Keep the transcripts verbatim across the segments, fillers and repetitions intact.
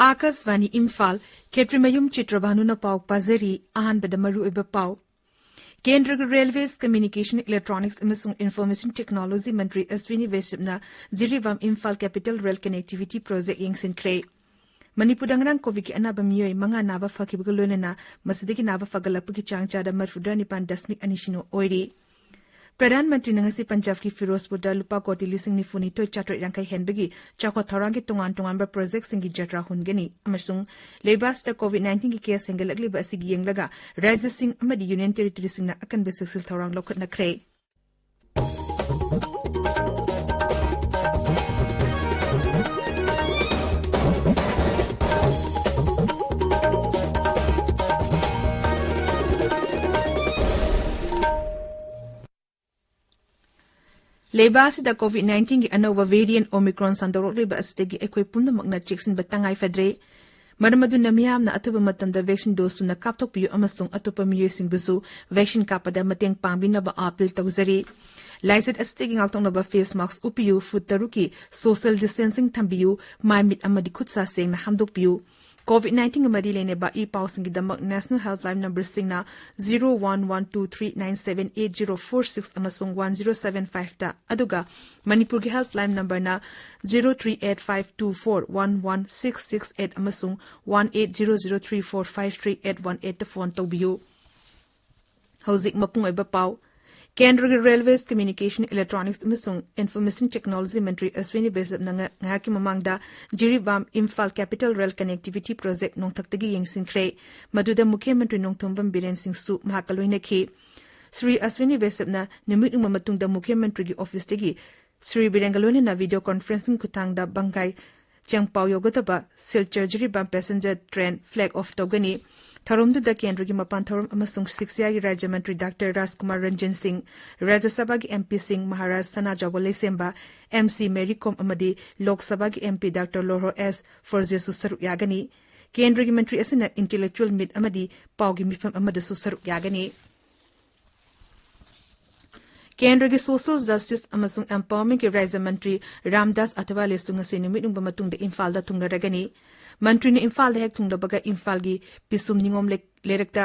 ꯑꯥꯀꯥꯁꯕꯥꯅꯤ ꯏꯝꯐꯥꯜ, ꯈꯦꯇ꯭ꯔꯤꯃꯌꯨꯝ ꯆꯤꯇ꯭ꯔꯚꯥꯅꯨꯅ ꯄꯥꯎ ꯄꯥꯖꯔꯤ꯫ ꯑꯍꯥꯟꯕꯗ ꯃꯔꯨꯑꯣꯏꯕ ꯄꯥꯎ꯫ ꯀꯦꯟꯗ꯭ꯔꯒꯤ ꯔꯦꯜꯋꯦꯁ, ꯀꯝꯃ꯭ꯌꯨꯅꯤꯀꯦꯁꯟ, ꯏꯂꯦꯛꯇ꯭ꯔꯣꯅꯤꯛꯁ ꯑꯃꯁꯨꯡ ꯏꯟꯐꯣꯔꯃꯦꯁꯟ ꯇꯦꯛꯅꯣꯂꯣꯖꯤ ꯃꯟꯇ꯭ꯔꯤ ꯑꯁ꯭ꯋꯤꯅꯤ ꯕꯦꯁꯞꯅ Jiribam Imphal capital rail connectivity project ꯌꯦꯡꯁꯤꯟꯈ꯭ꯔꯦ꯫ ꯃꯅꯤꯄꯨꯔꯗ ꯉꯔꯥꯡ ꯀꯣꯚꯤꯗꯀꯤ ꯑꯅꯥꯕ ꯃꯤꯑꯣꯏ ꯃꯉꯥ ꯅꯥꯕ ꯐꯈꯤꯕꯒ ꯂꯣꯏꯅꯅ ꯃꯁꯤꯗꯒꯤ ꯅꯥꯕ ꯐꯒꯠꯂꯛꯄꯒꯤ ꯆꯥꯡ ꯆꯥꯗ ꯃꯔꯤꯐꯨꯇꯔꯥꯅꯤꯄꯥꯟ ꯗꯁꯃꯤꯛ ꯑꯅꯤ ꯁꯤꯅꯣ ꯑꯣꯏꯔꯤ꯫ ꯄ꯭ꯔꯙꯥꯟ ꯃꯟꯇ꯭ꯔꯤꯅ ꯉꯁꯤ ꯄꯟꯖꯥꯕꯀꯤ ꯐꯤꯔꯣꯖꯄꯨꯔꯗ ꯂꯨꯄꯥ ꯀꯣꯇꯤ ꯂꯤꯁꯤꯡ ꯅꯤꯐꯨ ꯅꯤꯊꯣꯏ ꯆꯥꯇ꯭ꯔꯦꯠ ꯌꯥꯡꯈꯩ ꯍꯦꯟꯕꯒꯤ ꯆꯥꯎꯈꯠ ꯊꯧꯔꯥꯡꯒꯤ ꯇꯣꯉꯥꯟ ꯇꯣꯉꯥꯟꯕ ꯄ꯭ꯔꯣꯖꯦꯛꯁꯤꯡꯒꯤ ꯖꯇ꯭ꯔꯥ ꯍꯨꯟꯒꯅꯤ ꯑꯃꯁꯨꯡ ꯂꯩꯕꯥꯛꯁꯤꯗ ꯀꯣꯚꯤꯗ ꯅꯥꯏꯟꯇꯤꯟꯒꯤ ꯀꯦꯁ ꯍꯦꯟꯒꯠꯂꯛꯂꯤꯕ ꯑꯁꯤꯒꯤ ꯌꯦꯡꯂꯒ ꯔꯥꯖ꯭ꯌꯁꯤꯡ ꯑꯃꯗꯤ ꯌꯨꯅꯤꯌꯟ ꯇꯦꯔꯤꯇꯣꯔꯤꯁꯤꯡꯅ ꯑꯀꯟꯕ ꯆꯦꯛꯁꯤꯜ ꯊꯧꯔꯥꯡ ꯂꯧꯈꯠꯅꯈ꯭ꯔꯦ꯫ ꯂꯩꯕꯥꯛ ꯑꯁꯤꯗ ꯀꯣꯚꯤꯗ ꯅꯥꯏꯟꯇꯤꯟꯒꯤ ꯑꯅꯧꯕ ꯚꯦꯔꯤꯌꯦꯟꯠ ꯑꯣꯃꯤꯀ꯭ꯔꯣꯟ ꯁꯟꯗꯣꯔꯛꯂꯤꯕ ꯑꯁꯤꯗꯒꯤ ꯑꯩꯈꯣꯏ ꯄꯨꯝꯅꯃꯛꯅ ꯆꯦꯛꯁꯤꯟꯕ ꯇꯉꯥꯏ ꯐꯗ꯭ꯔꯦ꯫ ꯃꯔꯝ ꯑꯗꯨꯅ ꯃꯤꯌꯥꯝꯅ ꯑꯊꯨꯕ ꯃꯇꯝꯗ ꯚꯦꯛꯁꯤꯟ ꯗꯣꯖ ꯁꯨꯅ ꯀꯥꯞꯊꯣꯛꯄꯤꯌꯨ ꯑꯃꯁꯨꯡ ꯑꯇꯣꯞꯄ ꯃꯤꯑꯣꯏꯁꯤꯡꯕꯨꯁꯨ ꯚꯦꯛꯁꯤꯟ ꯀꯥꯞꯄꯗ ꯃꯇꯦꯡ ꯄꯥꯡꯕꯤꯅꯕ ꯑꯥꯄꯤꯜ ꯇꯧꯖꯔꯤ꯫ ꯂꯥꯏꯆꯠ ꯑꯁꯤꯗꯒꯤ ꯉꯥꯛꯊꯣꯛꯅꯕ ꯐꯦꯁ ꯃꯥꯁꯛ ꯎꯞꯄꯤꯌꯨ, ꯐꯨꯠ ꯇꯔꯨꯛꯀꯤ ꯁꯣꯁꯤꯌꯦꯜ ꯗꯤꯁꯇꯦꯟꯁꯤꯡ ꯊꯝꯕꯤꯌꯨ, ꯃꯥꯏ ꯃꯤꯠ ꯑꯃꯗꯤ ꯈꯨꯠ ꯁꯥ ꯁꯦꯡꯅ ꯍꯥꯝꯗꯣꯛꯄꯤꯌꯨ꯫ ꯀꯣꯚꯤꯗ ꯅꯥꯏꯟꯇꯤꯟꯒ ꯃꯔꯤ ꯂꯩꯅꯕ ꯏ ꯄꯥꯎꯁꯤꯡꯒꯤꯗꯃꯛ ꯅꯦꯁꯅꯦꯜ ꯍꯦꯜꯞꯂꯥꯏꯟ ꯅꯝꯕꯔꯁꯤꯡꯅ zero one one two three nine seven eight zero four six ꯑꯃꯁꯨꯡ ꯋꯥꯟ ꯖꯤꯔꯣ ꯁꯚꯦꯟ ꯐꯥꯏꯚꯇ, ꯑꯗꯨꯒ ꯃꯅꯤꯄꯨꯔꯒꯤ ꯍꯦꯜꯞꯂꯥꯏꯟ ꯅꯝꯕꯔꯅ zero three eight five two four one one six six eight ꯑꯃꯁꯨꯡ one eight zero zero three four five three eight one ꯑꯩꯠꯇ phone ꯇꯧꯕꯤꯌꯨ꯫ ꯍꯧꯖꯤꯛ ꯃꯄꯨꯡ ꯑꯣꯏꯕ ꯄꯥꯎ꯫ ꯀꯦꯟꯗ꯭ꯔꯒꯤ ꯔꯦꯜꯋꯦꯁ, ꯀꯝꯃ꯭ꯌꯨꯅꯤꯀꯦꯁꯟ, ꯏꯂꯦꯛꯇ꯭ꯔꯣꯅꯤꯛꯁ ꯑꯃꯁꯨꯡ ꯏꯟꯐꯣꯔꯃꯦꯁꯟ ꯇꯦꯛꯅꯣꯂꯣꯖꯤ ꯃꯟꯇ꯭ꯔꯤ ꯑꯁ꯭ꯋꯤꯅꯤ ꯕꯦꯁꯞꯅ ꯉ-, ꯉꯥꯏꯍꯥꯛꯀꯤ ꯃꯃꯥꯡꯗ Jiribam Imphal capital rail connectivity project ꯅꯣꯡꯊꯛꯇꯒꯤ ꯌꯦꯡꯁꯤꯟꯈ꯭ꯔꯦ꯫ ꯃꯗꯨꯗ ꯃꯨꯈ꯭ꯌ ꯃꯟꯇ꯭ꯔꯤ ꯅꯣꯡꯊꯣꯝꯕꯝ ꯕꯤꯔꯦꯟ ꯁꯤꯡꯁꯨ ꯃꯍꯥꯛꯀ ꯂꯣꯏꯅꯈꯤ꯫ ꯁ꯭ꯔꯤ ꯑꯁ꯭ꯋꯤꯅꯤ ꯕꯦꯁꯞꯅ ꯅꯨꯃꯤꯠ ꯌꯨꯡꯕ ꯃꯇꯨꯡꯗ ꯃꯨꯈ꯭ꯌ ꯃꯟꯇ꯭ꯔꯤꯒꯤ ꯑꯣꯐꯤꯁꯇꯒꯤ ꯁ꯭ꯔꯤ ꯕꯤꯔꯦꯟꯒ ꯂꯣꯏꯅꯅ ꯚꯤꯗꯤꯑꯣ ꯀꯣꯟꯐꯔꯦꯟꯁꯤꯡ ꯈꯨꯠꯊꯥꯡꯗ ꯕꯪꯒꯥꯏ ꯆꯦꯡꯄꯥꯎ ꯌꯧꯒꯗꯕ Silchar Jiribam passenger train flag of ꯇꯧꯒꯅꯤ꯫ ꯊꯧꯔꯝꯗꯨꯗ ꯀꯦꯟꯗ꯭ꯔꯒꯤ ꯃꯄꯥꯟ ꯊꯧꯔꯝ ꯑꯃꯁꯨꯡ ꯁꯤꯛꯁꯤꯌꯥꯒꯤ ꯔꯥꯖ꯭ꯌ ꯃꯟꯇ꯭ꯔꯤ ꯗꯥꯛꯇꯔ ꯔꯥꯖꯀꯨꯃꯥꯔ ꯔꯟꯖꯟ ꯁꯤꯡ, ꯔꯥꯖ꯭ꯌ ꯁꯚꯥꯒꯤ ꯑꯦꯝ ꯄꯤꯁꯤꯡ, Maharaj Sanajaoba Leishemba, M C Mary ꯀꯣꯝ ꯑꯃꯗꯤ ꯂꯣꯛ ꯁꯚꯥꯒꯤ ꯑꯦꯝ ꯄꯤ ꯗꯥꯛꯇꯔ ꯂꯣꯔꯍꯣ ꯑꯦꯁ ꯐꯣꯔꯖꯦꯁꯨ ꯁꯔꯨꯛ ꯌꯥꯒꯅꯤ꯫ ꯀꯦꯟꯗ꯭ꯔꯒꯤ ꯃꯟꯇ꯭ꯔꯤ ꯑꯁꯤꯅ intellectual meet ꯑꯃꯗꯤ ꯄꯥꯎꯒꯤ ꯃꯤꯐꯝ ꯑꯃꯗꯁꯨ ꯁꯔꯨꯛ ꯌꯥꯒꯅꯤ꯫ ꯀꯦꯟꯗ꯭ꯔꯒꯤ ꯁꯣꯁꯤꯌꯦꯜ ꯖꯁꯇꯤꯁ ꯑꯃꯁꯨꯡ ꯑꯦꯝꯄꯥꯋꯔꯃꯦꯟꯠꯀꯤ ꯔꯥꯖ꯭ꯌ ꯃꯟꯇ꯭ꯔꯤ ꯔꯥꯝꯗꯥꯁ ꯑꯊꯋꯥꯂꯦꯁꯨ ꯉꯁꯤ ꯅꯨꯃꯤꯠ ꯌꯨꯡꯕ ꯃꯇꯨꯡꯗ ꯏꯝꯐꯥꯜꯗ ꯊꯨꯡꯂꯔꯒꯅꯤ꯫ ꯃꯟꯇ꯭ꯔꯤꯅ ꯏꯝꯐꯥꯜꯗ ꯍꯦꯛ ꯊꯨꯡꯂꯕꯒ ꯏꯝꯐꯥꯜꯒꯤ ꯄꯤꯁꯨꯝ ꯅꯤꯉꯣꯝ ꯂꯩ-, ꯂꯩꯔꯛꯇ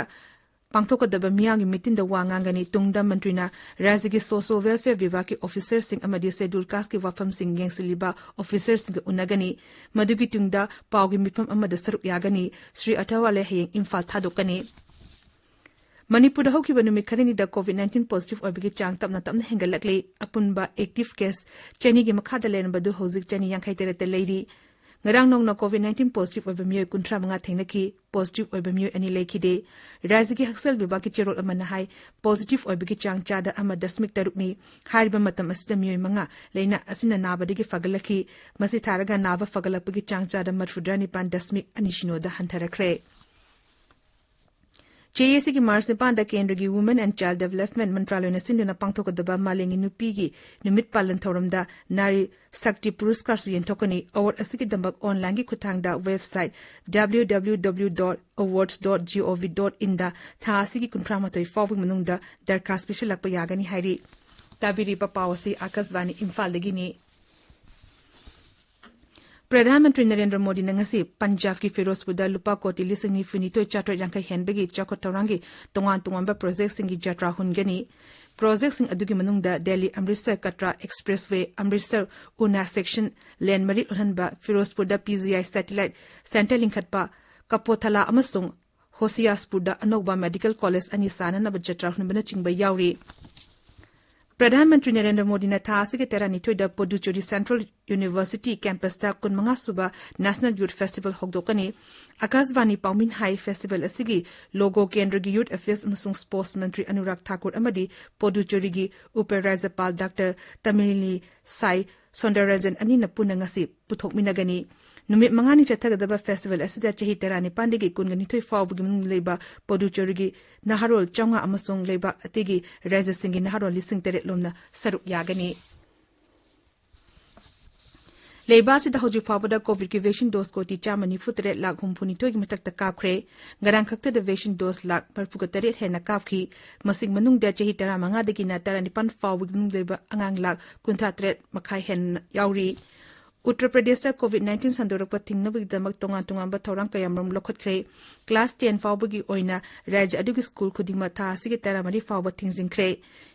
ꯄꯥꯡꯊꯣꯛꯀꯗꯕ ꯃꯤꯌꯥꯝꯒꯤ ꯃꯤꯇꯤꯟꯗ ꯋꯥ ꯉꯥꯡꯒꯅꯤ꯫ ꯇꯨꯡꯗ ꯃꯟꯇ꯭ꯔꯤꯅ ꯔꯥꯖ꯭ꯌꯒꯤ ꯁꯣꯁꯤꯌꯦꯜ ꯋꯦꯜꯐꯤꯌꯔ ꯕꯤꯚꯥꯒꯀꯤ ꯑꯣꯐꯤꯁꯔꯁꯤꯡ ꯑꯃꯗꯤ ꯁꯦꯗ꯭ꯌꯨꯜ ꯀꯥꯁ꯭ꯠꯀꯤ ꯋꯥꯐꯝꯁꯤꯡ ꯌꯦꯡꯁꯤꯜꯂꯤꯕ ꯑꯣꯐꯤꯁꯔꯁꯤꯡꯒ ꯎꯅꯒꯅꯤ꯫ ꯃꯗꯨꯒꯤ ꯇꯨꯡꯗ ꯄꯥꯎꯒꯤ ꯃꯤꯐꯝ ꯑꯃꯗ ꯁꯔꯨꯛ ꯌꯥꯒꯅꯤ꯫ ꯁ꯭ꯔꯤ ꯑꯊꯋꯥꯂꯦ ꯍꯌꯦꯡ ꯏꯝꯐꯥꯜ ꯊꯥꯗꯣꯛꯀꯅꯤ꯫ ꯃꯅꯤꯄꯨꯔꯗ ꯍꯧꯈꯤꯕ ꯅꯨꯃꯤꯠ ꯈꯔꯅꯤꯗ COVID nineteen positive ꯑꯣꯏꯕꯒꯤ ꯆꯥꯡ ꯇꯞꯅ ꯇꯞꯅ ꯍꯦꯟꯒꯠꯂꯛꯂꯤ꯫ ꯑꯄꯨꯟꯕ active case ꯆꯅꯤꯒꯤ ꯃꯈꯥꯗ ꯂꯩꯔꯝꯕꯗꯨ ꯍꯧꯖꯤꯛ ꯆꯅꯤ ꯌꯥꯡꯈꯩ ꯇꯔꯦꯠꯇ ꯂꯩꯔꯤ꯫ ꯉꯔꯥꯡ ꯅꯣꯡꯅ COVID nineteen positive ꯑꯣꯏꯕ ꯃꯤꯑꯣꯏ ꯀꯨꯟꯊ꯭ꯔꯥ ꯃꯉꯥ ꯊꯦꯡꯅꯈꯤ꯫ Positive ꯑꯣꯏꯕ ꯃꯤꯑꯣꯏ ꯑꯅꯤ ꯂꯩꯈꯤꯗꯦ꯫ ꯔꯥꯖ꯭ꯌꯒꯤ ꯍꯛꯁꯦꯜ ꯕꯤꯚꯥꯒꯀꯤ ꯆꯦꯔꯣꯜ ꯑꯃꯅ ꯍꯥꯏ, positive ꯑꯣꯏꯕꯒꯤ ꯆꯥꯡ ꯆꯥꯗ ꯑꯃ ꯗꯁꯃꯤꯛ ꯇꯔꯨꯛꯅꯤ꯫ ꯍꯥꯏꯔꯤꯕ ꯃꯇꯝ ꯑꯁꯤꯗ ꯃꯤꯑꯣꯏ ꯃꯉꯥ ꯂꯩꯅꯥ ꯑꯁꯤꯅ ꯅꯥꯕꯗꯒꯤ ꯐꯒꯠꯂꯛꯈꯤ꯫ ꯃꯁꯤ ꯊꯥꯔꯒ ꯅꯥꯕ ꯐꯒꯠꯂꯛꯄꯒꯤ ꯆꯥꯡ ꯆꯥꯗ ꯃꯔꯤꯐꯨꯇꯔꯥ ꯅꯤꯄꯥꯟ ꯗꯁꯃꯤꯛ ꯑꯅꯤ ꯁꯤꯅꯣꯗ ꯍꯟꯊꯔꯛꯈ꯭ꯔꯦ꯫ ꯖꯦ ꯑꯦ ꯁꯤꯒꯤ ꯃꯥꯔꯆ ꯅꯤꯄꯥꯟꯗ ꯀꯦꯟꯗ꯭ꯔꯒꯤ Women and Child Development ꯃꯟꯇ꯭ꯔꯥꯂꯣꯏꯅ ꯁꯤꯟꯗꯨꯅ ꯄꯥꯡꯊꯣꯛꯀꯗꯕ ꯃꯥꯂꯦꯝꯒꯤ ꯅꯨꯄꯤꯒꯤ ꯅꯨꯃꯤꯠ ꯄꯥꯂꯟ ꯊꯧꯔꯝꯗ ꯅꯥꯔꯤ ꯁꯛꯇꯤ ꯄꯨꯔꯁꯀꯥꯔꯁꯨ ꯌꯦꯟꯊꯣꯛꯀꯅꯤ꯫ Award ꯑꯁꯤꯒꯤꯗꯃꯛ online ꯒꯤ ꯈꯨꯠꯊꯥꯡꯗ website W W W dot awards dot gov dot in ꯗ ꯊꯥ ꯑꯁꯤꯒꯤ ꯀꯨꯟꯊ꯭ꯔꯥ ꯃꯥꯊꯣꯏ ꯐꯥꯎꯕꯒꯤ ꯃꯅꯨꯡꯗ ꯗꯔꯈꯥꯁ ꯄꯤꯁꯤꯜꯂꯛꯄ ꯌꯥꯒꯅꯤ ꯍꯥꯏꯔꯤ꯫ ꯇꯥꯕꯤꯔꯤꯕ ꯄꯥꯎ ꯑꯁꯤ ꯑꯥꯀꯥꯁꯕꯥꯅꯤ ꯏꯝꯐꯥꯜꯗꯒꯤꯅꯤ꯫ ꯄ꯭ꯔꯙꯥꯟ ꯃꯟꯇ꯭ꯔꯤ ꯅꯔꯦꯟꯗ꯭ꯔ ꯃꯣꯗꯤꯅ ꯉꯁꯤ ꯄꯟꯖꯥꯕꯀꯤ ꯐꯤꯔꯣꯖꯄꯨꯔꯗ ꯂꯨꯄꯥ ꯀꯣꯇꯤ ꯂꯤꯁꯤꯡ ꯅꯤꯐꯨ ꯅꯤꯊꯣꯏ ꯆꯥꯇ꯭ꯔꯦꯠ ꯌꯥꯡꯈꯩ ꯍꯦꯟꯕꯒꯤ ꯆꯥꯎꯈꯠ ꯊꯧꯔꯥꯡꯒꯤ ꯇꯣꯉꯥꯟ ꯇꯣꯉꯥꯟꯕ ꯄ꯭ꯔꯣꯖꯦꯛꯁꯤꯡꯒꯤ ꯖꯇ꯭ꯔꯥ ꯍꯨꯟꯒꯅꯤ꯫ ꯄ꯭ꯔꯣꯖꯦꯛꯁꯤꯡ ꯑꯗꯨꯒꯤ ꯃꯅꯨꯡꯗ ꯗꯦꯜꯂꯤ ꯑꯃ꯭ꯔꯤꯠꯁꯔ ꯀꯇ꯭ꯔꯥ ꯑꯦꯛꯁꯄ꯭ꯔꯦꯁꯋꯦ, ꯑꯃ꯭ꯔꯤꯠꯁꯔ ꯎꯅꯥ ꯁꯦꯛꯁꯟ ꯂꯦꯟ ꯃꯔꯤ ꯑꯣꯜꯍꯟꯕ, ꯐꯤꯔꯣꯖꯄꯨꯔꯗ P G I satellite centre ꯂꯤꯡꯈꯠꯄ, ꯀꯄꯣꯊꯂꯥ ꯑꯃꯁꯨꯡ ꯍꯣꯁꯤꯌꯥꯁꯄꯨꯔꯗ ꯑꯅꯧꯕ ꯃꯦꯗꯤꯀꯦꯜ ꯀꯣꯂꯦꯖ ꯑꯅꯤ ꯁꯥꯅꯅꯕ ꯖꯇ꯭ꯔꯥ ꯍꯨꯟꯕꯅꯆꯤꯡꯕ ꯌꯥꯎꯔꯤ꯫ ꯄ꯭ꯔꯙꯥꯟ ꯃꯟꯇ꯭ꯔꯤ ꯅꯔꯦꯟꯗ꯭ꯔ ꯃꯣꯗꯤꯅ ꯊꯥ ꯑꯁꯤꯒꯤ ꯇꯔꯥꯅꯤꯊꯣꯏꯗ ꯄꯣꯗꯨꯆꯦꯔꯤ ꯁꯦꯟꯇ꯭ꯔꯦꯜ ꯌꯨꯅꯤꯚꯔꯁꯤꯇꯤ ꯀꯦꯝꯄꯁꯇ ꯀꯨꯟꯃꯉꯥ ꯁꯨꯕ National Youth Festival ꯍꯧꯗꯣꯛꯀꯅꯤ꯫ ꯑꯀꯥꯁꯕꯥꯅꯤ ꯄꯥꯎꯃꯤꯅ ꯍꯥꯏ, ꯐꯦꯁꯇꯤꯚꯦꯜ ꯑꯁꯤꯒꯤ ꯂꯣꯒꯣ ꯀꯦꯟꯗ꯭ꯔꯒꯤ ꯌꯨꯊ ꯑꯦꯐꯤꯌꯔꯁ ꯑꯃꯁꯨꯡ ꯁ꯭ꯄꯣꯔꯠꯁ ꯃꯟꯇ꯭ꯔꯤ ꯑꯅꯨꯔꯥꯒ ꯊꯥꯀꯨꯔ ꯑꯃꯗꯤ ꯄꯣꯗꯨꯆꯦꯔꯤꯒꯤ ꯎꯄ ꯔꯥꯖ꯭ꯌꯄꯥꯜ ꯗꯥꯛꯇꯔ ꯇꯥꯃꯤꯂꯤꯁꯥꯏ ꯁꯧꯟꯗꯔꯔꯥꯖꯟ ꯑꯅꯤꯅ ꯄꯨꯟꯅ ꯉꯁꯤ ꯄꯨꯊꯣꯛꯃꯤꯟꯅꯒꯅꯤ꯫ ꯅꯨꯃꯤꯠ ꯃꯉꯥꯅꯤ ꯆꯠꯊꯒꯗꯕ ꯐꯦꯁꯇꯤꯚꯦꯜ ꯑꯁꯤꯗ ꯆꯍꯤ ꯇꯔꯥꯅꯤꯄꯥꯟꯗꯒꯤ ꯀꯨꯟꯒ ꯅꯤꯊꯣꯏ ꯐꯥꯎꯕꯒꯤ ꯃꯅꯨꯡꯗ ꯂꯩꯕ ꯄꯣꯗꯨꯆꯦꯔꯤꯒꯤ ꯅꯍꯥꯔꯣꯜ ꯆꯥꯝꯃꯉꯥ ꯑꯃꯁꯨꯡ ꯂꯩꯕꯥꯛ ꯑꯇꯩꯒꯤ ꯔꯥꯖ꯭ꯌꯁꯤꯡꯒꯤ ꯅꯍꯥꯔꯣꯜ ꯂꯤꯁꯤꯡ ꯇꯔꯦꯠ ꯂꯣꯝꯅ ꯁꯔꯨꯛ ꯌꯥꯒꯅꯤ꯫ ꯂꯩꯕꯥꯛ ꯑꯁꯤꯗ ꯍꯧꯖꯤꯛ ꯐꯥꯎꯕꯗ ꯀꯣꯚꯤꯗꯀꯤ ꯚꯦꯛꯁꯤꯟ ꯗꯣꯁ ꯀꯣꯇꯤ ꯆꯥꯝꯃ ꯅꯤꯐꯨ ꯇꯔꯦꯠ ꯂꯥꯈ ꯍꯨꯝꯐꯨ ꯅꯤꯊꯣꯏꯒꯤ ꯃꯊꯛꯇ ꯀꯥꯞꯈ꯭ꯔꯦ꯫ ꯉꯔꯥꯡ ꯈꯛꯇꯗ ꯚꯦꯛꯁꯤꯟ ꯗꯣꯁ ꯂꯥꯈ ꯃꯔꯤꯐꯨꯒ ꯇꯔꯦꯠ ꯍꯦꯟꯅ ꯀꯥꯞꯈꯤ꯫ ꯃꯁꯤꯒꯤ ꯃꯅꯨꯡꯗ ꯆꯍꯤ ꯇꯔꯥꯃꯉꯥꯗꯒꯤꯅ ꯇꯔꯥꯅꯤꯄꯥꯟ ꯐꯥꯎꯕꯒꯤ ꯃꯅꯨꯡꯗ ꯂꯩꯕ ꯑꯉꯥꯡ ꯂꯥꯈ ꯀꯨꯟꯊ꯭ꯔꯥ ꯇꯔꯦꯠ ꯃꯈꯥꯏ ꯍꯦꯟꯅ ꯌꯥꯎꯔꯤ꯫ ꯎꯠꯇꯔ ꯄ꯭ꯔꯗꯦꯁꯇ ꯀꯣꯚꯤꯗ ꯅꯥꯏꯟꯇꯤꯟ ꯁꯟꯗꯣꯔꯛꯄ ꯊꯤꯡꯅꯕꯒꯤꯗꯃꯛ ꯇꯣꯉꯥꯟ ꯇꯣꯉꯥꯟꯕ ꯊꯧꯔꯥꯡ ꯀꯌꯥꯃꯔꯨꯝ ꯂꯧꯈꯠꯈ꯭ꯔꯦ꯫ ꯀ꯭ꯂꯥꯁ ꯇꯦꯟ ꯐꯥꯎꯕꯒꯤ ꯑꯣꯏꯅ ꯔꯥꯖ꯭ꯌ ꯑꯗꯨꯒꯤ ꯁ꯭ꯀꯨꯜ ꯈꯨꯗꯤꯡꯃꯛ ꯊꯥ ꯑꯁꯤꯒꯤ ꯇꯔꯥꯃꯔꯤ ꯐꯥꯎꯕ ꯊꯤꯡꯖꯤꯟꯈ꯭ꯔꯦ꯫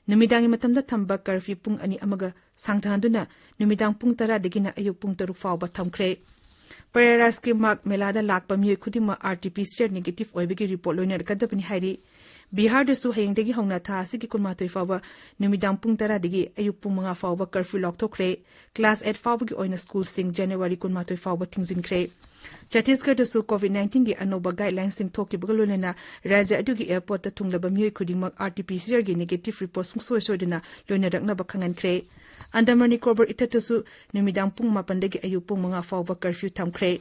ꯅꯨꯃꯤꯗꯥꯡꯒꯤ ꯃꯇꯝꯗ ꯊꯝꯕ ꯀꯔꯐ꯭ꯌꯨ ꯄꯨꯡ ꯑꯅꯤ ꯑꯃꯒ ꯁꯥꯡꯊꯍꯟꯗꯨꯅ ꯅꯨꯃꯤꯗꯥꯡ ꯄꯨꯡ ꯇꯔꯥꯗꯒꯤꯅ ꯑꯌꯨꯛ ꯄꯨꯡ ꯇꯔꯨꯛ ꯐꯥꯎꯕ ꯊꯝꯈ꯭ꯔꯦ꯫ ꯄ꯭ꯔꯌꯥꯒꯔꯥꯖꯀꯤ ꯃꯥꯒ ꯃꯦꯂꯥꯗ ꯂꯥꯛꯄ ꯃꯤꯑꯣꯏ ꯈꯨꯗꯤꯡꯃꯛ R T P C R negative ꯑꯣꯏꯕꯒꯤ ꯔꯤꯄꯣꯔꯠ ꯂꯣꯏꯅꯔꯛꯀꯗꯕꯅꯤ ꯍꯥꯏꯔꯤ꯫ ꯕꯤꯍꯥꯔꯗꯁꯨ ꯍꯌꯦꯡꯗꯒꯤ ꯍꯧꯅ ꯊꯥ ꯑꯁꯤꯒꯤ ꯀꯨꯟꯃꯥꯊꯣꯏ ꯐꯥꯎꯕ ꯅꯨꯃꯤꯗꯥꯡ ꯄꯨꯡ ꯇꯔꯥꯗꯒꯤ ꯑꯌꯨꯛ ꯄꯨꯡ ꯃꯉꯥ ꯐꯥꯎꯕ ꯀꯔꯐ꯭ꯌꯨ ꯂꯥꯎꯊꯣꯛꯈ꯭ꯔꯦ꯫ ꯀ꯭ꯂꯥꯁ ꯑꯩꯠ ꯐꯥꯎꯕꯒꯤ ꯑꯣꯏꯅ ꯁ꯭ꯀꯨꯜꯁꯤꯡ ꯖꯅꯋꯥꯔꯤ ꯀꯨꯟꯃꯥꯊꯣꯏ ꯐꯥꯎꯕ ꯊꯤꯡꯖꯤꯟꯈ꯭ꯔꯦ꯫ ꯆꯇꯤꯁꯒꯔꯗꯁꯨ ꯀꯣꯚꯤꯗ ꯅꯥꯏꯟꯇꯤꯟꯒꯤ ꯑꯅꯧꯕ ꯒꯥꯏꯗꯂꯥꯏꯟꯁꯤꯡ ꯊꯣꯛꯈꯤꯕꯒ ꯂꯣꯏꯅꯅ ꯔꯥꯖ꯭ꯌ ꯑꯗꯨꯒꯤ ꯑꯦꯌꯔꯄꯣꯔꯠꯇ ꯊꯨꯡꯂꯕ ꯃꯤꯑꯣꯏ ꯈꯨꯗꯤꯡꯃꯛ ꯑꯥꯔ ꯇꯤ ꯄꯤ ꯁꯤ ꯑꯥꯔꯒꯤ ꯅꯦꯒꯦꯇꯤꯚ ꯔꯤꯄꯣꯔꯠ ꯁꯨꯡꯁꯣꯏ ꯁꯣꯏꯗꯅ ꯂꯣꯏꯅꯔꯛꯅꯕ ꯈꯪꯍꯟꯈ꯭ꯔꯦ꯫ ꯑꯟꯗꯃꯥꯟ ꯅꯤꯀꯣꯕꯔ ꯏꯊꯠꯇꯁꯨ ꯅꯨꯃꯤꯗꯥꯡ ꯄꯨꯡ ꯃꯥꯄꯟꯗꯒꯤ ꯑꯌꯨꯛ ꯄꯨꯡ ꯃꯉꯥ ꯐꯥꯎꯕ ꯀꯔꯐ꯭ꯌꯨ ꯊꯝꯈ꯭ꯔꯦ꯫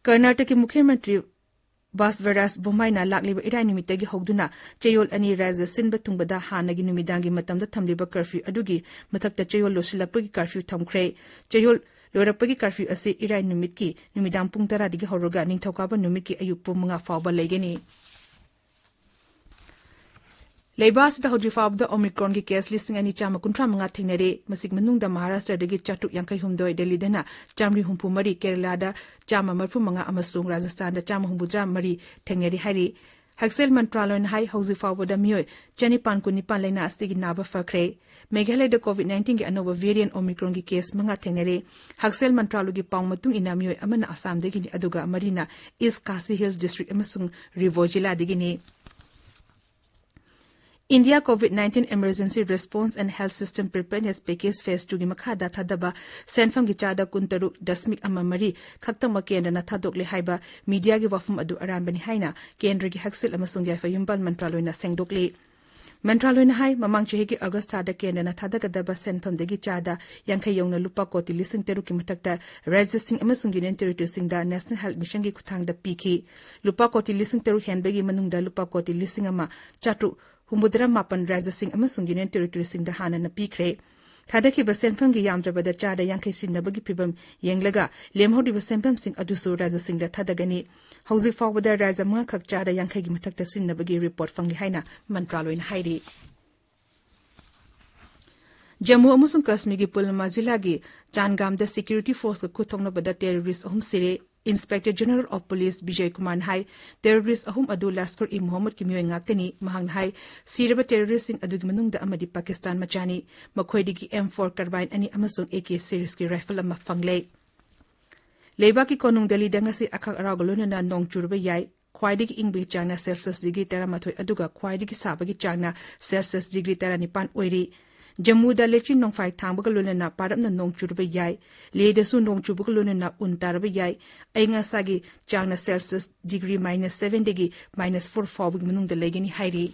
ꯀꯔꯅꯥꯇꯀꯒꯤ ꯃꯨꯈ꯭ꯌ ꯃꯟꯇ꯭ꯔꯤ ꯕꯁꯕꯔꯥꯖ ꯕꯣꯝꯃꯥꯏꯅ ꯂꯥꯛꯂꯤꯕ ꯏꯔꯥꯏ ꯅꯨꯃꯤꯠꯇꯒꯤ ꯍꯧꯗꯨꯅ ꯆꯌꯣꯜ ꯑꯅꯤ ꯔꯥꯖ꯭ꯌ ꯁꯤꯟꯕ ꯊꯨꯡꯕꯗ ꯍꯥꯟꯅꯒꯤ ꯅꯨꯃꯤꯗꯥꯡꯒꯤ ꯃꯇꯝꯗ ꯊꯝꯂꯤꯕ ꯀꯔꯐ꯭ꯌꯨ ꯑꯗꯨꯒꯤ ꯃꯊꯛꯇ ꯆꯌꯣꯜ ꯂꯣꯏꯁꯤꯜꯂꯛꯄꯒꯤ ꯀꯔꯐ꯭ꯌꯨ ꯊꯝꯈ꯭ꯔꯦ꯫ ꯆꯌꯣꯜ ꯂꯣꯏꯔꯛꯄꯒꯤ ꯀꯔꯐ꯭ꯌꯨ ꯑꯁꯤ ꯏꯔꯥꯏ ꯅꯨꯃꯤꯠꯀꯤ ꯅꯨꯃꯤꯗꯥꯡ ꯄꯨꯡ ꯇꯔꯥꯗꯒꯤ ꯍꯧꯔꯒ ꯅꯤꯡꯊꯧꯀꯥꯕ ꯅꯨꯃꯤꯠꯀꯤ ꯑꯌꯨꯛ ꯄꯨꯡ ꯃꯉꯥ ꯐꯥꯎꯕ ꯂꯩꯒꯅꯤ꯫ ꯂꯩꯕꯥꯛ ꯑꯁꯤꯗ ꯍꯧꯖꯤꯛ ꯐꯥꯎꯕꯗ ꯑꯣꯃꯤꯀ꯭ꯔꯣꯟꯒꯤ ꯀꯦꯁ ꯂꯤꯁꯤꯡ ꯑꯅꯤ ꯆꯥꯝꯃ ꯀꯨꯟꯊ꯭ꯔꯥ ꯃꯉꯥ ꯊꯦꯡꯅꯔꯦ꯫ ꯃꯁꯤꯒꯤ ꯃꯅꯨꯡꯗ ꯃꯍꯥꯔꯥꯁꯇ꯭ꯔꯗꯒꯤ ꯆꯥꯇ꯭ꯔꯨꯛ ꯌꯥꯡꯈꯩ ꯍꯨꯝꯗꯣꯏ, ꯗꯦꯜꯂꯤꯗꯅ ꯆꯥꯝꯃꯔꯤ ꯍꯨꯝꯐꯨ ꯃꯔꯤ, ꯀꯦꯔꯂꯥꯗ ꯆꯥꯝꯃ ꯃꯔꯤꯐꯨ ꯃꯉꯥ ꯑꯃꯁꯨꯡ ꯔꯥꯖꯁꯊꯥꯟꯗ ꯆꯥꯝꯃ ꯍꯨꯝꯐꯨꯇꯔꯥ ꯃꯔꯤ ꯊꯦꯡꯅꯔꯤ ꯍꯥꯏꯔꯤ꯫ ꯍꯛꯁꯦꯜ ꯃꯟꯇ꯭ꯔꯥꯂꯣꯏꯅ ꯍꯥꯏ, ꯍꯧꯖꯤꯛ ꯐꯥꯎꯕꯗ ꯃꯤꯑꯣꯏ ꯆꯅꯤꯄꯥꯟ ꯀꯨꯟꯅꯤꯄꯥꯟ ꯂꯥꯏꯅꯥ ꯑꯁꯤꯗꯒꯤ ꯅꯥꯕ ꯐꯈ꯭ꯔꯦ꯫ ꯃꯦꯘꯥꯂꯌꯗ ꯀꯣꯚꯤꯗ ꯅꯥꯏꯟꯇꯤꯟꯒꯤ ꯑꯅꯧꯕ ꯚꯦꯔꯤꯌꯦꯟꯠ ꯑꯣꯃꯤꯀ꯭ꯔꯣꯟꯒꯤ ꯀꯦꯁ ꯃꯉꯥ ꯊꯦꯡꯅꯔꯦ꯫ ꯍꯛꯁꯦꯜ ꯃꯟꯇ꯭ꯔꯥꯂꯣꯏꯒꯤ ꯄꯥꯎ ꯃꯇꯨꯡ ꯏꯟꯅ ꯃꯤꯑꯣꯏ ꯑꯃꯅ ꯑꯁꯥꯝꯗꯒꯤꯅꯤ, ꯑꯗꯨꯒ ꯃꯔꯤꯅ ꯏꯁ ꯈꯥꯁꯤ ꯍꯤꯜ ꯗꯤꯁꯇ꯭ꯔꯤꯛ ꯑꯃꯁꯨꯡ ꯔꯤꯚꯣꯏ ꯖꯤꯂꯥꯗꯒꯤꯅꯤ꯫ India Covid nineteen emergency response and health system preparedness package phase ꯇꯨꯒꯤ ꯃꯈꯥꯗ ꯊꯥꯗꯕ ꯁꯦꯟꯐꯝꯒꯤ ꯆꯥꯗ ꯀꯨꯟꯇꯔꯨꯛ ꯗꯁꯃꯤꯛ ꯑꯃ ꯃꯔꯤ ꯈꯛꯇꯃꯛ ꯀꯦꯟꯗ꯭ꯔꯅ ꯊꯥꯗꯣꯛꯂꯦ ꯍꯥꯏꯕ ꯃꯤꯗꯤꯌꯥꯒꯤ ꯋꯥꯐꯝ ꯑꯗꯨ ꯑꯔꯥꯟꯕꯅꯤ ꯍꯥꯏꯅ ꯀꯦꯟꯗ꯭ꯔꯒꯤ ꯍꯛꯁꯦꯜ ꯑꯃꯁꯨꯡ ꯌꯥꯏꯐ ꯌꯨꯝꯕꯥꯜ ꯃꯟꯇ꯭ꯔꯥꯂꯣꯏꯅ ꯁꯦꯡꯗꯣꯛꯂꯤ꯫ ꯃꯟꯇ꯭ꯔꯥꯂꯣꯏꯅ ꯍꯥꯏ, ꯃꯃꯥꯡ ꯆꯍꯤꯒꯤ ꯑꯥꯒꯁ ꯊꯥꯗ ꯀꯦꯟꯗ꯭ꯔꯅ ꯊꯥꯗꯒꯗꯕ ꯁꯦꯟꯐꯝꯗꯒꯤ ꯆꯥꯗ ꯌꯥꯡꯈꯩ ꯌꯧꯅ ꯂꯨꯄꯥ ꯀꯣꯇꯤ ꯂꯤꯁꯤꯡ ꯇꯔꯨꯛꯀꯤ ꯃꯊꯛꯇ ꯔꯥꯖ꯭ꯌꯁꯤꯡ ꯑꯃꯁꯨꯡ ꯌꯨꯅꯤꯌꯟ ꯇꯦꯔꯤꯇꯣꯔꯤꯁꯤꯡꯗ ꯅꯦꯁꯅꯦꯜ ꯍꯦꯜꯊ ꯃꯤꯁꯟꯒꯤ ꯈꯨꯠꯊꯥꯡꯗ ꯄꯤꯈꯤ꯫ ꯂꯨꯄꯥ ꯀꯣꯇꯤ ꯂꯤꯁꯤꯡ ꯇꯔꯨꯛ ꯍꯦꯟꯕꯒꯤ ꯃꯅꯨꯡꯗ ꯂꯨꯄꯥ ꯀꯣꯇꯤ ꯂꯤꯁꯤꯡ ꯑꯃ ꯆꯥꯇ꯭ꯔꯨꯛ ꯍꯨꯝꯐꯨꯇꯔꯥ ꯃꯥꯄꯟ ꯔꯥꯖ꯭ꯌꯁꯤꯡ ꯑꯃꯁꯨꯡ ꯌꯨꯅꯤꯌꯟ ꯇꯦꯔꯤꯇꯣꯔꯤꯁꯤꯡꯗ ꯍꯥꯟꯅꯅ ꯄꯤꯈ꯭ꯔꯦ꯫ ꯊꯥꯗꯈꯤꯕ ꯁꯦꯟꯐꯝꯒꯤ ꯌꯥꯝꯗ꯭ꯔꯕꯗ ꯆꯥꯗ ꯌꯥꯡꯈꯩ ꯁꯤꯖꯤꯟꯅꯕꯒꯤ ꯐꯤꯚꯝ ꯌꯦꯡꯂꯒ, ꯂꯦꯝꯍꯧꯔꯤꯕ ꯁꯦꯟꯐꯝꯁꯤꯡ ꯑꯗꯨꯁꯨ ꯔꯥꯖ꯭ꯌꯁꯤꯡꯗ ꯊꯥꯗꯒꯅꯤ꯫ ꯍꯧꯖꯤꯛ ꯐꯥꯎꯕꯗ ꯔꯥꯖ꯭ꯌ ꯃꯉꯥꯈꯛ ꯆꯥꯗ ꯌꯥꯡꯈꯩꯒꯤ ꯃꯊꯛꯇ ꯁꯤꯖꯤꯟꯅꯕꯒꯤ ꯔꯤꯄꯣꯔꯠ ꯐꯪꯂꯤ ꯍꯥꯏꯅ ꯃꯟꯇ꯭ꯔꯥꯂꯣꯏꯅ ꯍꯥꯏꯔꯤ꯫ ꯖꯝꯃꯨ ꯑꯃꯁꯨꯡ ꯀꯥꯁꯃꯤꯔꯒꯤ ꯄꯨꯜꯋꯥꯃꯥ ꯖꯤꯂꯥꯒꯤ ꯆꯥꯟꯒꯥꯝꯗ ꯁꯦꯀ꯭ꯌꯨꯔꯤꯇꯤ ꯐꯣꯔꯁꯀ ꯈꯨꯠ ꯊꯣꯛꯅꯕꯗ ꯇꯦꯔꯣꯔꯤꯁ꯭ꯠ ꯑꯍꯨꯝ ꯁꯤꯔꯦ꯫ Inspector general of police Bijay ꯀꯨꯃꯥꯔꯅ ꯍꯥꯏ, ꯇꯦꯔꯣꯔꯤꯁ꯭ꯠ ꯑꯍꯨꯝ ꯑꯗꯨ ꯂꯁꯀꯔ-ꯏ-ꯃꯣꯍꯝꯃꯗꯀꯤ ꯃꯤꯑꯣꯏ ꯉꯥꯛꯇꯅꯤ꯫ ꯃꯍꯥꯛꯅ ꯍꯥꯏ, ꯁꯤꯔꯕ ꯇꯦꯔꯣꯔꯤꯁ꯭ꯠꯁꯤꯡ ꯑꯗꯨꯒꯤ ꯃꯅꯨꯡꯗ ꯑꯃꯗꯤ ꯄꯥꯀꯤꯁꯇꯥꯟ ꯃꯆꯥꯅꯤ꯫ ꯃꯈꯣꯏꯗꯒꯤ ꯑꯦꯝ ꯐꯣꯔ ꯀꯥꯔꯕꯥꯏꯟ ꯑꯅꯤ ꯑꯃꯁꯨꯡ ꯑꯦ ꯀꯦ ꯁꯤꯔꯤꯖꯀꯤ ꯔꯥꯏꯐꯜ ꯑꯃ ꯐꯪꯂꯦ꯫ ꯂꯩꯕꯥꯛꯀꯤ ꯀꯣꯅꯨꯡ ꯗꯦꯜꯂꯤꯗ ꯉꯁꯤ ꯑꯈꯥꯛ ꯑꯔꯥꯎꯒ ꯂꯣꯏꯅꯅ ꯅꯣꯡ ꯆꯨꯔꯕ ꯌꯥꯏ꯫ ꯈ꯭ꯋꯥꯏꯗꯒꯤ ꯏꯪꯕꯒꯤ ꯆꯥꯡꯅ ꯁꯦꯜꯁꯤꯌꯁ ꯗꯤꯒ꯭ꯔꯤ ꯇꯔꯥꯃꯥꯊꯣꯏ ꯑꯗꯨꯒ ꯈ꯭ꯋꯥꯏꯗꯒꯤ ꯁꯥꯕꯒꯤ ꯆꯥꯡꯅ ꯁꯦꯜꯁꯤꯌꯁ ꯗꯤꯒ꯭ꯔꯤ ꯇꯔꯥꯅꯤꯄꯥꯟ ꯑꯣꯏꯔꯤ꯫ ꯖꯝꯃꯨꯗ ꯂꯩꯆꯤꯟ ꯅꯣꯡꯐꯥꯏ ꯊꯥꯡꯕꯒ ꯂꯣꯏꯅꯅ ꯄꯥꯔꯞꯅ ꯅꯣꯡ ꯆꯨꯔꯕ ꯌꯥꯏ꯫ ꯂꯦꯗꯁꯨ ꯅꯣꯡ ꯆꯨꯕꯒ ꯂꯣꯏꯅꯅ ꯎꯟ ꯇꯥꯔꯕ ꯌꯥꯏ꯫ ꯑꯏꯪ ꯑꯁꯥꯒꯤ ꯆꯥꯡꯅ ꯁꯦꯜꯁꯤꯌꯁ ꯗꯤꯒ꯭ꯔꯤ ꯃꯥꯏꯅꯁ ꯁꯚꯦꯟꯗꯒꯤ ꯃꯥꯏꯅꯁ ꯐꯣꯔ ꯐꯥꯎꯕꯒꯤ ꯃꯅꯨꯡꯗ ꯂꯩꯒꯅꯤ ꯍꯥꯏꯔꯤ꯫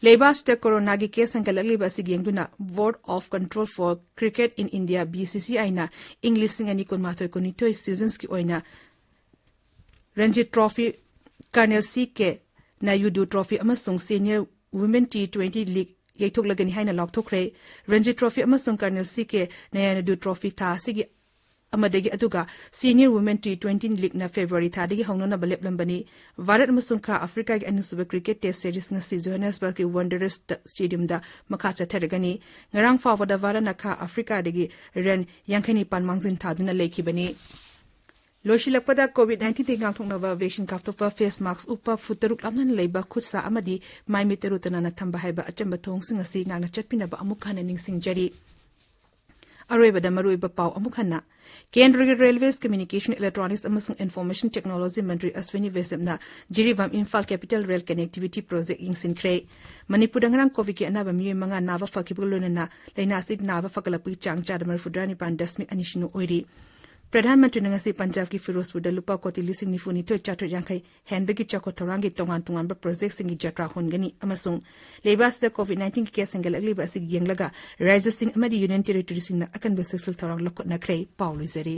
ꯂꯩꯕꯥꯛ ꯑꯁꯤꯗ ꯀꯣꯔꯣꯅꯥꯒꯤ ꯀꯦꯁ ꯍꯦꯟꯒꯠꯂꯛꯂꯤꯕ ꯑꯁꯤ ꯌꯦꯡꯗꯨꯅ Board of Control for Cricket in India, B C C I, ꯅ ꯏꯪ ꯂꯤꯁꯤꯡ ꯑꯅꯤ ꯀꯨꯟꯃꯥꯊꯣꯏ ꯀꯨꯟꯅꯤꯊꯣꯏ ꯁꯤꯖꯟꯁꯀꯤ ꯑꯣꯏꯅ Ranji trophy, colonel C K Nayudu trophy ꯑꯃꯁꯨꯡ senior women T twenty league ꯌꯩꯊꯣꯛꯂꯒꯅꯤ ꯍꯥꯏꯅ ꯂꯥꯎꯊꯣꯛꯈ꯭ꯔꯦ꯫ ꯔꯟꯖꯤ ꯇ꯭ꯔꯣꯐꯤ ꯑꯃꯁꯨꯡ ꯀꯔꯅꯦꯜ ꯁꯤ ꯀꯦ ꯅꯥꯌꯥꯅꯥꯗꯨ ꯇ꯭ꯔꯣꯐꯤ ꯊꯥ ꯑꯁꯤꯒꯤ ꯑꯃꯗꯒꯤ, ꯑꯗꯨꯒ ꯁꯦꯅꯤꯌꯔ ꯋꯨꯃꯦꯟ ꯇꯤ ꯇ꯭ꯋꯦꯟꯇꯤ ꯂꯤꯒꯅ ꯐꯦꯕ꯭ꯔꯨꯋꯥꯔꯤ ꯊꯥꯗꯒꯤ ꯍꯧꯅꯅꯕ ꯂꯦꯞꯂꯝꯕꯅꯤ꯫ ꯚꯥꯔꯠ ꯑꯃꯁꯨꯡ ꯈꯥ ꯑꯐ꯭ꯔꯤꯀꯥꯒꯤ ꯑꯅꯤꯁꯨꯕ ꯀ꯭ꯔꯤꯀꯦꯠ ꯇꯦꯁ ꯁꯦꯔꯤꯁ ꯉꯁꯤ ꯖꯣꯍꯥꯅꯦꯁꯕꯔꯒꯀꯤ ꯋꯥꯟꯗꯔꯔꯁ ꯁ꯭ꯇꯦꯗꯤꯌꯝꯗ ꯃꯈꯥ ꯆꯠꯊꯔꯒꯅꯤ꯫ ꯉꯔꯥꯡ ꯐꯥꯎꯕꯗ ꯚꯥꯔꯠꯅ ꯈꯥ ꯑꯐ꯭ꯔꯤꯀꯥꯗꯒꯤ ꯔꯟ ꯌꯥꯡꯈꯩ ꯅꯤꯄꯥꯟ ꯃꯥꯡꯖꯤꯟ ꯊꯥꯗꯨꯅ ꯂꯩꯈꯤꯕꯅꯤ꯫ ꯂꯣꯏꯁꯤꯜꯂꯛꯄꯗ, ꯀꯣꯚꯤꯗ ꯅꯥꯏꯟꯇꯤꯟꯗꯒꯤ ꯉꯥꯛꯊꯣꯛꯅꯕ ꯚꯦꯛꯁꯤꯟ ꯀꯥꯞꯊꯣꯛꯄ, ꯐꯦꯁ ꯃꯥꯛꯁ ꯎꯞꯄ, ꯐꯨꯠ ꯇꯔꯨꯛ ꯂꯥꯞꯅꯅ ꯂꯩꯕ, ꯈꯨꯠ ꯁꯥ ꯑꯃꯗꯤ ꯃꯥꯏ ꯃꯤꯠ ꯇꯔꯨ ꯇꯅꯥꯟꯅ ꯊꯝꯕ ꯍꯥꯏꯕ ꯑꯆꯝꯕ ꯊꯧꯑꯣꯡꯁꯤꯡ ꯑꯁꯤ ꯉꯥꯛꯅ ꯆꯠꯄꯤꯅꯕ ꯑꯃꯨꯛ ꯍꯟꯅ ꯅꯤꯡꯁꯤꯡꯖꯔꯤ꯫ ꯑꯔꯣꯏꯕꯗ ꯃꯔꯨꯑꯣꯏꯕ ꯄꯥꯎ ꯑꯃꯨꯛ ꯍꯟꯅ꯫ ꯀꯦꯟꯗ꯭ꯔꯒꯤ ꯔꯦꯜꯋꯦꯁ, ꯀꯝꯃ꯭ꯌꯨꯅꯤꯀꯦꯁꯟ, ꯏꯂꯦꯛꯇ꯭ꯔꯣꯅꯤꯛꯁ ꯑꯃꯁꯨꯡ ꯏꯟꯐꯣꯔꯃꯦꯁꯟ ꯇꯦꯛꯅꯣꯂꯣꯖꯤ ꯃꯟꯇ꯭ꯔꯤ ꯑꯁ꯭ꯋꯤꯅꯤ ꯕꯦꯁꯦꯝꯅ Jiribam Imphal capital rail connectivity project ꯌꯦꯡꯁꯤꯟꯈ꯭ꯔꯦ꯫ ꯃꯅꯤꯄꯨꯔꯗ ꯉꯔꯥꯡ ꯀꯣꯚꯤꯗꯀꯤ ꯑꯅꯥꯕ ꯃꯤꯑꯣꯏ ꯃꯉꯥ ꯅꯥꯕ ꯐꯈꯤꯕꯒ ꯂꯣꯏꯅꯅ ꯂꯥꯏꯅꯥ ꯑꯁꯤ ꯅꯥꯕ ꯐꯒꯠꯂꯛꯄꯒꯤ ꯆꯥꯡ ꯆꯥꯗ ꯃꯔꯤꯐꯨꯇꯔꯥ ꯅꯤꯄꯥꯟ ꯗꯁꯃꯤꯛ ꯑꯅꯤ ꯁꯤꯅꯣ ꯑꯣꯏꯔꯤ꯫ ꯄ꯭ꯔꯙꯥꯟ ꯃꯟꯇ꯭ꯔꯤꯅ ꯉꯁꯤ ꯄꯟꯖꯥꯕꯀꯤ ꯐꯤꯔꯣꯖꯄꯨꯔꯗ ꯂꯨꯄꯥ ꯀꯣꯇꯤ ꯂꯤꯁꯤꯡ ꯅꯤꯐꯨ ꯅꯤꯊꯣꯏ ꯆꯥꯇ꯭ꯔꯦꯠ ꯌꯥꯡꯈꯩ ꯍꯦꯟꯕꯒꯤ ꯆꯥꯎꯈꯠ ꯊꯧꯔꯥꯡꯒꯤ ꯇꯣꯉꯥꯟ ꯇꯣꯉꯥꯟꯕ ꯄ꯭ꯔꯣꯖꯦꯛꯁꯤꯡꯒꯤ ꯖꯇ꯭ꯔꯥ ꯍꯣꯟꯒꯅꯤ ꯑꯃꯁꯨꯡ ꯂꯩꯕꯥꯛ ꯑꯁꯤꯗ COVID nineteen ꯒꯤ ꯀꯦꯁ ꯍꯦꯟꯒꯠꯂꯛꯂꯤꯕ ꯑꯁꯤꯒꯤ ꯌꯦꯡꯂꯒ ꯔꯥꯖ꯭ꯌꯁꯤꯡ ꯑꯃꯗꯤ ꯌꯨꯅꯤꯌꯟ ꯇꯦꯔꯤꯇꯣꯔꯤꯁꯤꯡꯅ ꯑꯀꯟꯕ ꯆꯦꯛꯁꯤꯜ ꯊꯧꯔꯥꯡ ꯂꯧꯈꯠꯅꯈ꯭ꯔꯦ꯫ ꯄꯥꯎ ꯂꯣꯏꯖꯔꯦ꯫